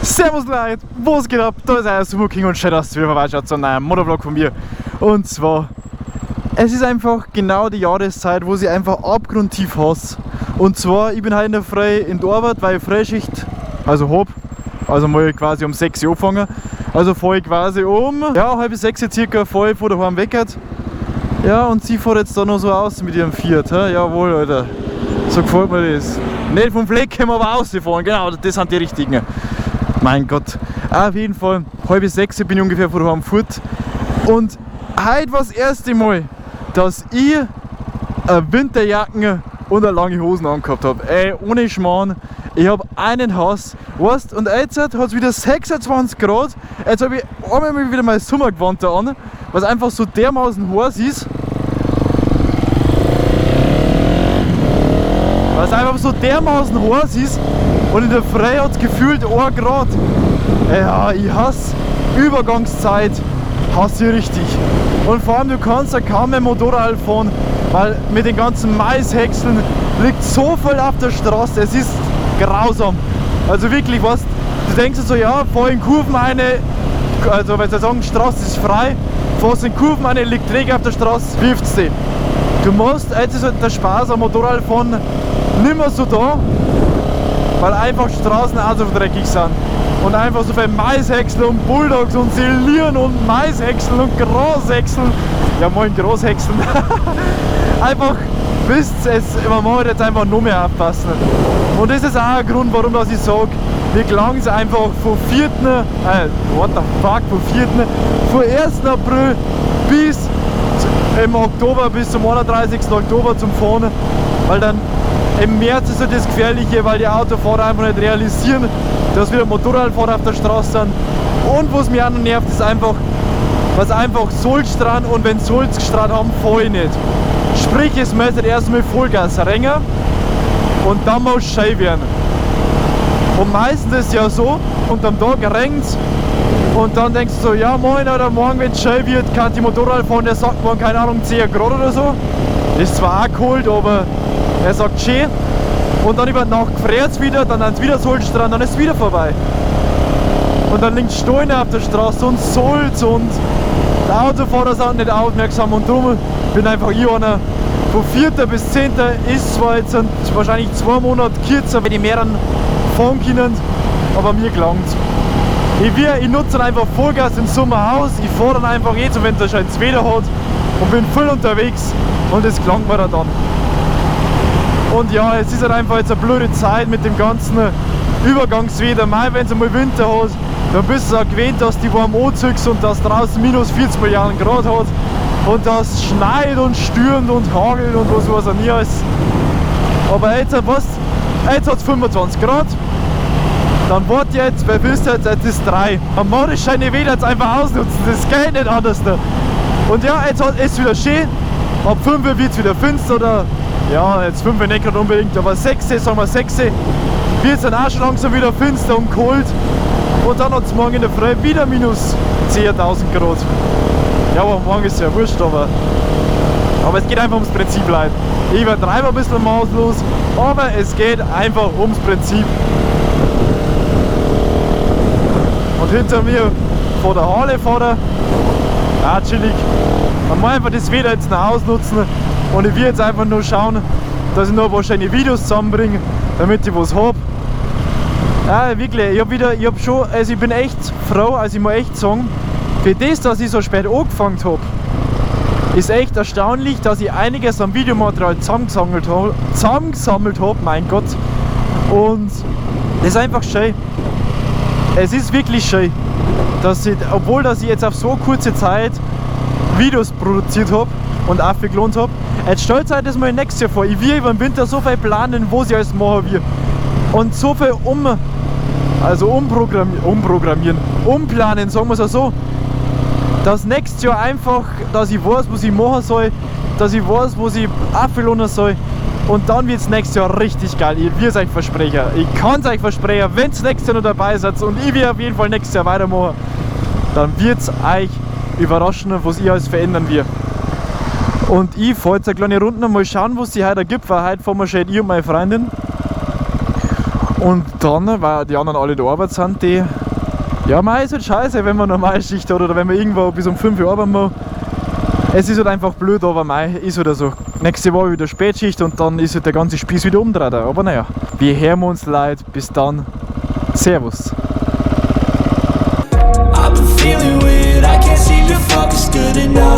Servus Leute, was geht ab? Da ist euer Smoking und schön, dass ihr wieder vorbeischaut zu einem neuen Motovlog von mir. Und zwar, es ist einfach genau die Jahreszeit, wo ich einfach abgrundtief hasse. Und zwar, ich bin heute in der Früh in der Arbeit, weil ich Frühschicht, also hab, also mal quasi um 6 Uhr angefangen. Also fahre ich quasi um, ja, 5:30 circa, fahre ich von daheim weg. Ja, und sie fährt jetzt da noch so aus mit ihrem Fiat, hä? Jawohl, Alter. So gefällt mir das. Nicht vom Fleck können wir aber rausfahren, genau, das sind die richtigen. Mein Gott. Auf jeden Fall, 5:30 bin ich ungefähr von daheim fort. Und heute war das erste Mal, dass ich eine Winterjacke und eine lange Hosen angehabt hab. Ey, ohne Schmarrn. Ich hab einen Hass. Weißt, und jetzt hat's wieder 26 Grad. Jetzt hab ich einmal wieder mein Sommergewand da an, was einfach so dermaßen heiß ist. Was einfach so dermaßen heiß ist. Und in der Früh hat's gefühlt 1 Grad. Ja, ich hasse Übergangszeit, hasse ich richtig. Und vor allem, du kannst ja kaum mehr Motorrad fahren, weil mit den ganzen Maishäckseln liegt so viel auf der Straße, es ist grausam. Also wirklich, was, du denkst dir so, ja, fahr in Kurven eine, also wenn sie sagen, Straße ist frei, fahrst in Kurven eine, liegt Dreck auf der Straße, wirft's dich. Du musst, jetzt ist halt der Spaß am Motorradfahren nimmer so da, weil einfach Straßen auch so dreckig sind. Und einfach so viel Maishäcksel und Bulldogs und Silieren und Maishäckseln und Grashäckseln. Ja moin, Grashäckseln. Einfach, wisst ihr, man muss jetzt einfach noch mehr aufpassen. Und das ist auch ein Grund, warum dass ich sag, mir gelang's einfach von vierten what the fuck, von vierten, von 1. April bis im Oktober, bis zum 31. Oktober zum Fahren, weil dann im März ist halt das Gefährliche, weil die Autofahrer einfach nicht realisieren, dass wieder Motorradfahrer auf der Straße sind. Und was mich auch noch nervt, ist einfach, was einfach Sulzstrand, und wenn Sulzstrand haben, fahr ich nicht. Sprich, es müsste erstmal Vollgas rennen und dann muss es schön werden. Und meistens ist es ja so, und am Tag regnt's und dann denkst du so, ja moin, oder morgen, wenn's schön wird, kann die Motorrad fahren, der sagt morgen, keine Ahnung, 10 Grad oder so. Ist zwar auch kalt, aber er sagt schön. Und dann über Nacht gefriert's wieder, dann sind's wieder Sulzstrand, dann ist es wieder vorbei. Und dann liegt Steine auf der Straße und Salz und die Autofahrer sind nicht aufmerksam und drum bin einfach ich einer. Von 4. bis 10. ist zwar jetzt wahrscheinlich 2 Monate kürzer, wenn die mehreren fahren können, aber mir gelangt's. Ich nutze dann einfach Vollgas im Sommer aus, ich fahre dann einfach jetzt, wenn es schönes Wetter hat und bin voll unterwegs und das gelangt mir dann. Und ja, es ist halt einfach jetzt eine blöde Zeit mit dem ganzen Übergangswetter. Mei, wenn's einmal Winter hat, dann bist du auch gewöhnt, dass die warm anziehst und dass draußen minus 40 Milliarden Grad hat und dass schneit und stürmt und hagelt und was weiß ich nicht alles. Aber jetzt, was, jetzt hat's 25 Grad. Dann wart jetzt, weil wisst ihr jetzt, jetzt ist 3. Man muss das schöne Wetter jetzt einfach ausnutzen, das geht nicht anders. Und ja, jetzt ist es wieder schön. Ab 5 Uhr wird's wieder finster oder ja, jetzt 5 Uhr nicht gerade unbedingt, aber 6, sagen wir 6, wird's dann auch schon langsam wieder finster und kalt. Und dann hat's morgen in der Früh wieder minus 10.000 Grad. Ja, aber morgen ist ja wurscht, aber es geht einfach ums Prinzip, Leute. Ich übertreibe ein bisschen maßlos, aber es geht einfach ums Prinzip. Und hinter mir vor der Harley-Fahrer, auch chillig. Man muss einfach das Wetter jetzt noch ausnutzen und ich will jetzt einfach nur schauen, dass ich noch ein paar schöne Videos zusammenbringe, damit ich was hab. Ja, wirklich, ich hab wieder, ich hab schon, also ich bin echt froh, also ich muss echt sagen, für das, dass ich so spät angefangen hab, ist echt erstaunlich, dass ich einiges an Videomaterial zusammengesammelt hab, mein Gott. Und das ist einfach schön. Es ist wirklich schön, dass ich, obwohl dass ich jetzt auf so kurze Zeit Videos produziert hab und auch viel gelohnt hab. Jetzt stellt euch das mal nächstes Jahr vor. Ich will über den Winter so viel planen, was ich alles machen will. Und so viel also umprogrammieren, umplanen, sagen wir's auch so, dass nächstes Jahr einfach, dass ich weiß, was ich machen soll, dass ich weiß, was ich auch soll. Und dann wird's nächstes Jahr richtig geil. Ich will's euch versprechen. Ich kann's euch versprechen, wenn's nächstes Jahr noch dabei seid und ich will auf jeden Fall nächstes Jahr weitermachen, dann wird's euch überraschen, was ich alles verändern will. Und ich fahr jetzt eine kleine Runde, mal schauen, was sich heute ergibt, weil heute fahren wir schon ich und meine Freundin. Und dann, weil die anderen alle in der Arbeit sind, die. Ja, mei, ist halt scheiße, wenn man Normalschicht hat oder wenn man irgendwo bis um 5 Uhr arbeiten muss. Es ist halt einfach blöd, aber mei, ist halt so. Nächste Woche wieder Spätschicht und dann ist halt der ganze Spieß wieder umdreht. Aber naja, wir hören uns, Leute. Bis dann. Servus. I've been feeling weird, I can't seem to focus good enough.